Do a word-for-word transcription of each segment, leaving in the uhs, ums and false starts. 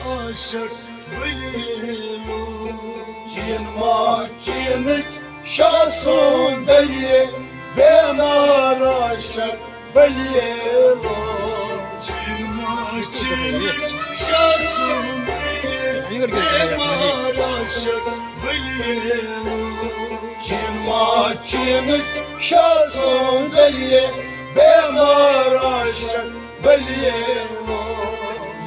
عاشق بلیلو۔ چین ما چینچ شاہ سوندریہ، بیمار عاشق بلیلو۔ چین ما چینچ شاہ سوندریہ، بیمار عاشق بلیلو۔ چین ما چینچ شاہ سوندریہ، بیمار عاشق بلیلو۔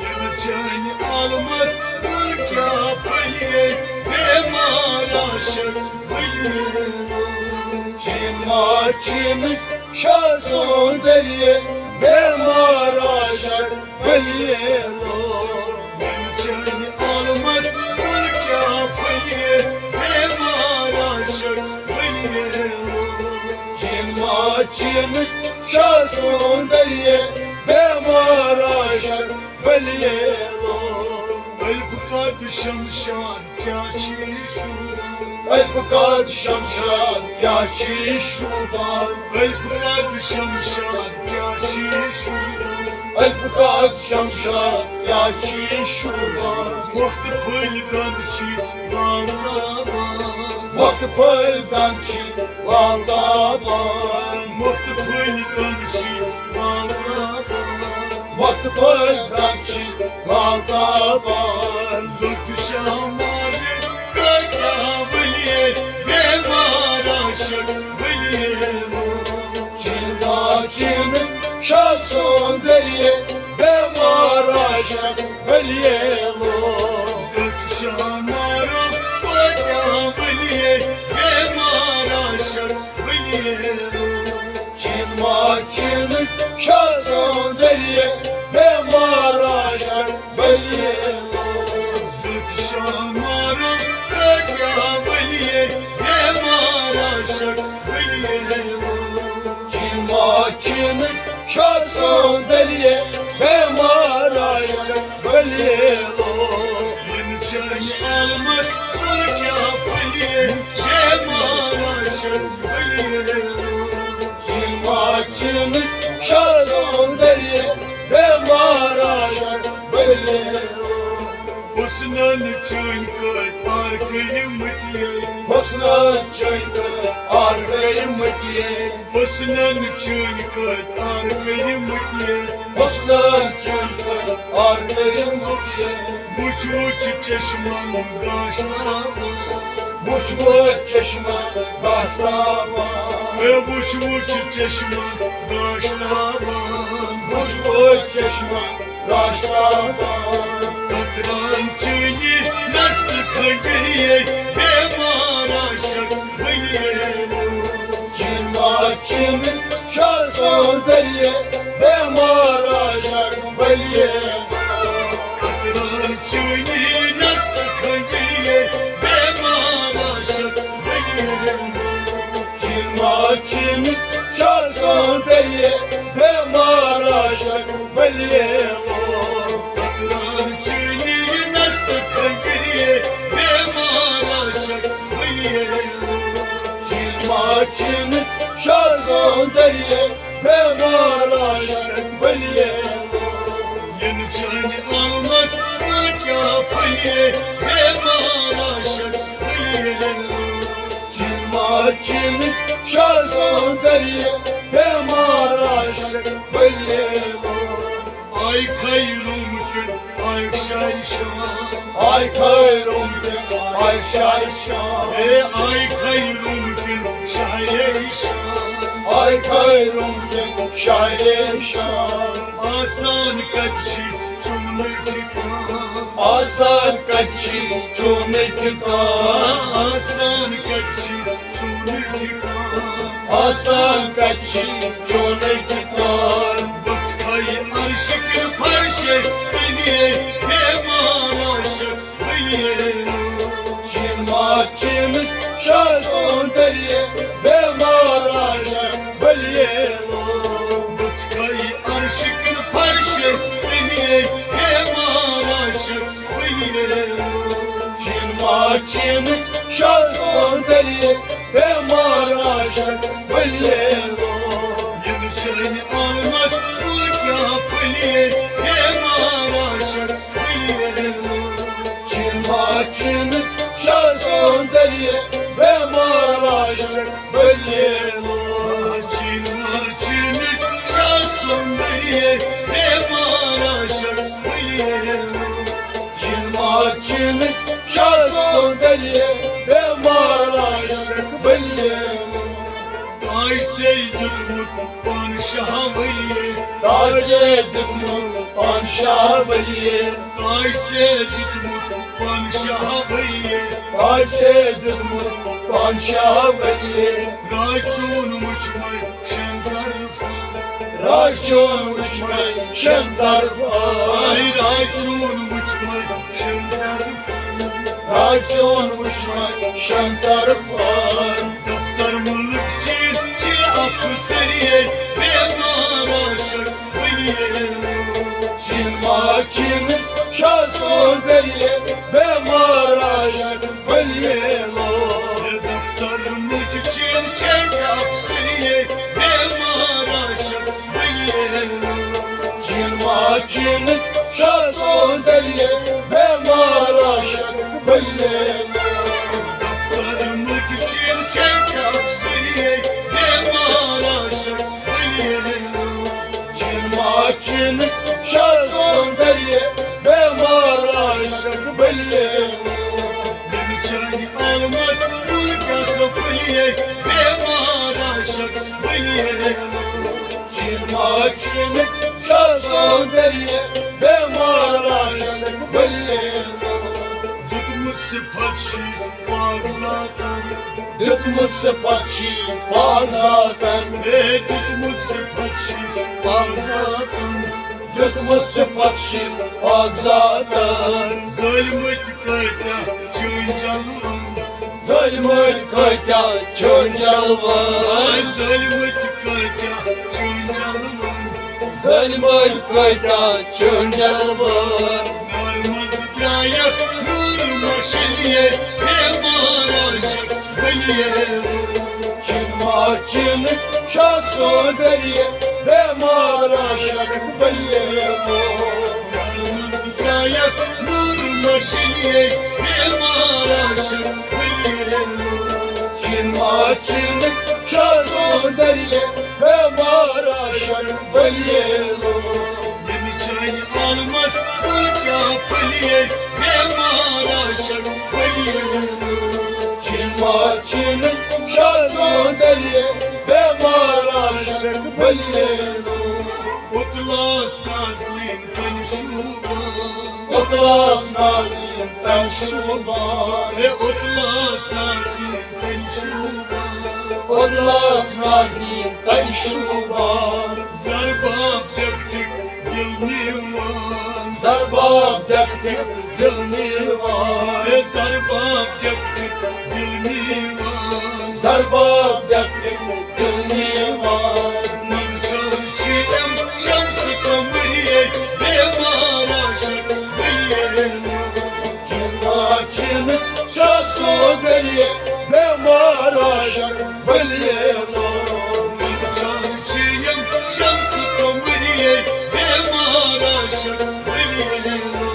ییٚلہِ چانہِ عالمس کُن کیٛاہ پھٔلے، بیمار عاشق بلیلو۔ چین ما چینچ شاہ سوندریہ، بیمار عاشق بلیلو۔ ییٚلہِ چانہِ عالمس کُن کیٛاہ پھٔلے، بیمار عاشق بلیلو۔ چین ما چینچ شاہ سوندریہ، بیمار عاشق بلیلو۔ الف قد شمشاد کیٛاہ چھی شوٗبان؟ الف قد شمشاد کیٛاہ چھی شوٗبان؟ الف قد شمشاد کیٛاہ چھی شوٗبان؟ الف قد شمشاد کیٛاہ چھی شوٗبان؟ مۄکھتہٕ پھٔلۍ دنٛد چھی وال تابان۔ مۄکھتہٕ پھٔلۍ دنٛد چھی وال تابان۔ مۄکھتہٕ پھٔلۍ دنٛد چھی وال تابان۔ مۄکھتہٕ پھٔلۍ دنٛد چھی وال تابان۔ زُلفہٕ شاہ مارِ کۭتیٛاہ ؤلِیے، بیمار عاشق بلیلو۔ چین ما چینچ شاہ سوندریہ، بیمار عاشق بلیلو۔ زُلفہٕ شاہ مارِ کۭتیٛاہ ؤلِیے، بیمار عاشق بلیلو۔ چین ما چینچ شاہ سوندریہ، بیمار عاشق بلیلو۔ زُلفہٕ شاہ مارِ کۭتیٛاہ ؤلِیے، بیمار عاشق بلیلو۔ چین ما چینچ شاہ سوندریہ، بیمار عاشق بلیلو۔ ییٚلہِ چانہِ عالمس کُن کیٛاہ پھٔلے، بیمار عاشق بلیلو۔ چین ما چینچ شاہ سوندریہ، بیمار عاشق بلیلو۔ حسنن چٲنۍ کتھ آر کٔرمٕتۍ یے۔ حسنن چٲنۍ کتھ آر کٔرمٕتۍ یے۔ حسنن چٲنۍ کتھ آر کٔرمٕتۍ یے۔ حسنن چٲنۍ کتھ آر کٔرمٕتۍ یے۔ وٕچھ وٕچھ چشمن گاش تابان۔ وٕچھ وٕچھ چشمن گاش تابان۔ اے وٕچھ وٕچھ چشمن گاش تابان۔ وٕچھ وٕچھ چشمن گاش تابان۔ قطرن چٲنی نستہٕ خنجریے، بیمار عاشق بلیلو۔ چین ما چینچ شاہ سوندریہ، بیمار عاشق بلیلو۔ قطرن چٲنی نستہٕ خنجریے، بیمار عاشق بلیلو۔ چین ما چینچ شاہ سوندریہ، بیمار عاشق بلیلو۔ قطرن چٲنی نستہٕ خنجریے، بیمار عاشق بلیلو۔ چین ما چینچ شاہ سوندریہ، بیمار عاشق بلیلو۔ ییٚلہِ چانہِ عالمس کُن کیٛاہ پھٔلے، بیمار عاشق بلیلو۔ چین ما چینچ شاہ سوندریہ، بیمار عاشق بلیلو۔ آے خیروم کِن آے شاہ شام۔ آے خیروم کِن آے شاہ شام۔ اے آے خیروم کِن شاہ شام۔ آے خیروم کِن شاہ شام۔ آسان کتہِ چھی چون ٹھکان۔ آسان کتہِ چھی چون ٹھکان۔ آ، آسان کتہِ چھی چون ٹھکان۔ آسان کتہِ چھی چون ٹھکان۔ بہٕ ژھایہِ عرشہِ کِن فرشے تٔلیے، بیمار عاشق بلیلو۔ چین ما چینچ شاہ سوندریہ، بیمار عاشق بلیلو۔ بہٕ ژھایہِ عرشہِ کِن فرشے تٔلیے، بیمار عاشق بلیلو۔ چین ما چینچ شاہ سوندریہ، بیمار عاشق بلیلو۔ ییٚلہِ چانہِ عالمس کُن کیٛاہ پھٔلے، بیمار عاشق بلیلو۔ چینٕچ شاہ سُنٛدریے، بیمار عاشق بلیلو۔ چین ما چینٕچ شاہ سُنٛدریے، بیمار عاشق بلیلو۔ چین ما چینٕچ شاہ سُنٛدریے، بیمار عاشق بلیلو۔ تاج ژےٚ دیُتمُت پان شاہ ولیے۔ تاج ژےٚ دیُتمُت پان شاہ ولیے۔ تاج ژےٚ دیُتمُت پان شاہ ولیے۔ تاج ژےٚ دیُتمُت پان شاہ ولیے۔ راے چون وٕچھ مےٚ شنکر فن۔ راے چون وٕچھ مےٚ شنکر فن۔ آے راے چون وٕچھ مےٚ شنکر فن۔ راے چون وٕچھ مےٚ شنکر فن۔ دفتر ملک چین چی افسریے، بیمار عاشق بلیلو۔ چین ما چین شاہ سُنٛدریے، بیمار عاشق بلیلو۔ دفتر ملک چین چی افسریے، بیمار عاشق بلیلو۔ چین ما چین شاہ سُنٛدریے، بیمار عاشق بلیلو۔ دفتر ملک چین چی افسریے، بیمار عاشق بلیلو۔ چین ما چین شاہ سُنٛدریے، بیمار عاشق بلیلو۔ ییٚمہِ چانہِ عالمس مُلکس پھٔلیے، بیمار عاشق بلیلو۔ چین ما چین شاہ سُنٛدریے، بیمار عاشق بلیلو۔ دیُتمُت صفت چھی پاک ذاتن۔ دیُتمُت صفت چھی پاک ذاتن۔ ہے دیُتمُت صفت چھی پاک ذاتن۔ دیُتمُت صفت چھی پاک ذاتن۔ ظٲلمٕتۍ کۭتیاہ چٲنۍ جلوَن۔ ظٲلمٕتۍ کۭتیاہ چٲنۍ جلوَن۔ آے ظٲلمٕتۍ کۭتیاہ چٲنۍ جلوَن۔ ظٲلمٕتۍ کۭتیاہ چٲنۍ جلوَن۔ نارٕ منٛز درٛایَکھ نوٗر مشعلیے، بیمار عاشق بلیلو۔ چین ما چین شاہ سُنٛدریے، بیمار عاشق بلیلو۔ نارٕ منٛز درٛایَکھ نوٗر مشعلیے، بیمار عاشق بلیلو۔ چین ما چین شاہ سُنٛدریے، بیمار عاشق بلیلو۔ ییٚمہِ چانہِ عالمس مُلکس پھٔلیے، بیمار عاشق بلیلو۔ چین ما چین شاہ سُنٛدریے، بیمار عاشق بلیلو۔ اُتلاس نازنیٖن تن شوٗبان۔ اُتلاس نازنیٖن تن شوٗبان۔ ہے اُتلاس نازنیٖن تن شوٗبان۔ اُتلاس نازنیٖن تن شوٗبان۔ زرباب ڈٮ۪کٹِک دِل نِوان۔ زرباب ڈٮ۪کٹِک دِل نِوان۔ ہے زرباب ڈٮ۪کٹِک دِل نِوان۔ زرباب ڈٮ۪کٹِک دِل نِوان۔ نمچار چھِ یِم شمس قمریے، بیمار عاشق بلیلو۔ چین ما چین شاہ سُنٛدریے، بیمار عاشق بلیلو۔ نمچار چھِ یِم شمس قمریے، بیمار عاشق بلیلو۔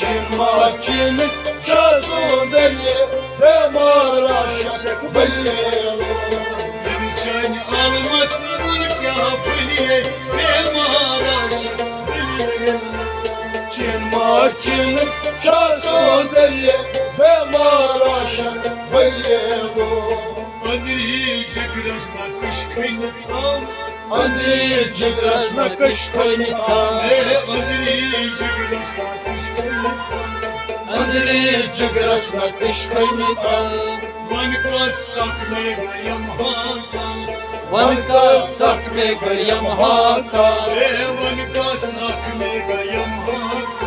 چین ما چین شاہ سُنٛدریے، بیمار عاشق بلیلو۔ ییٚمہِ چانہِ عالمس مُلکس پھٔلیے، بیمار عاشق بلیلو۔ چین ما چین شاہ سُنٛدریے، بیمار عاشق بلیلو۔ أنٛدری جگرس نقش کھٔنِتھ تھاو۔ أنٛدری جگرس نقش کھٔنِتھ تھاو۔ ہے أنٛدری جگرس نقش کھٔنِتھ تھاو۔ أنٛدری جگرس نقش کھٔنِتھ تھاو۔ ون کس سخ میں گیم ہاکل۔ ون کس سخ میں گیم ہاکل۔ ہے ون کس سخ میں گیم ہاکل۔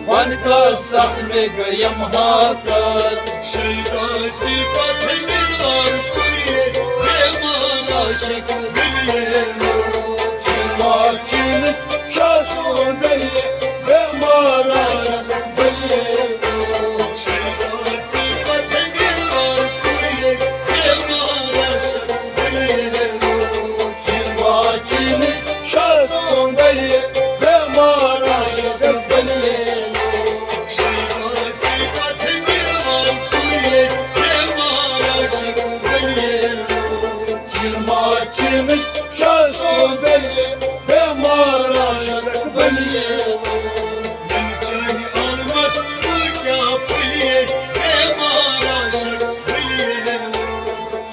ون کس سخ میں گیم ہاکل۔ شیدا ژےٚ پتہٕ مِلار پُیے، بیمار عاشق بلیلو۔ چین ما چین شاہ سُنٛدریے، بیمار عاشق بلیلو۔ شیدا ژےٚ پتہٕ مِلار پُیے، بیمار عاشق بلیلو۔ چین ما چین شاہ سُنٛدریے، بیمار عاشق بلیلو۔ شیدا ژےٚ پتہٕ چینٕچ شاہ سوندرِ، بیمارا شرک بلیے۔ یِم چانہِ عالمس کُل کیٛاہ پھٔلیے، بیمارا شرک بلیے۔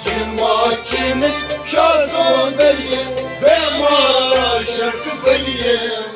یِم چینٕچ شاہ سوندرِ، بیمارا شرک بلیے۔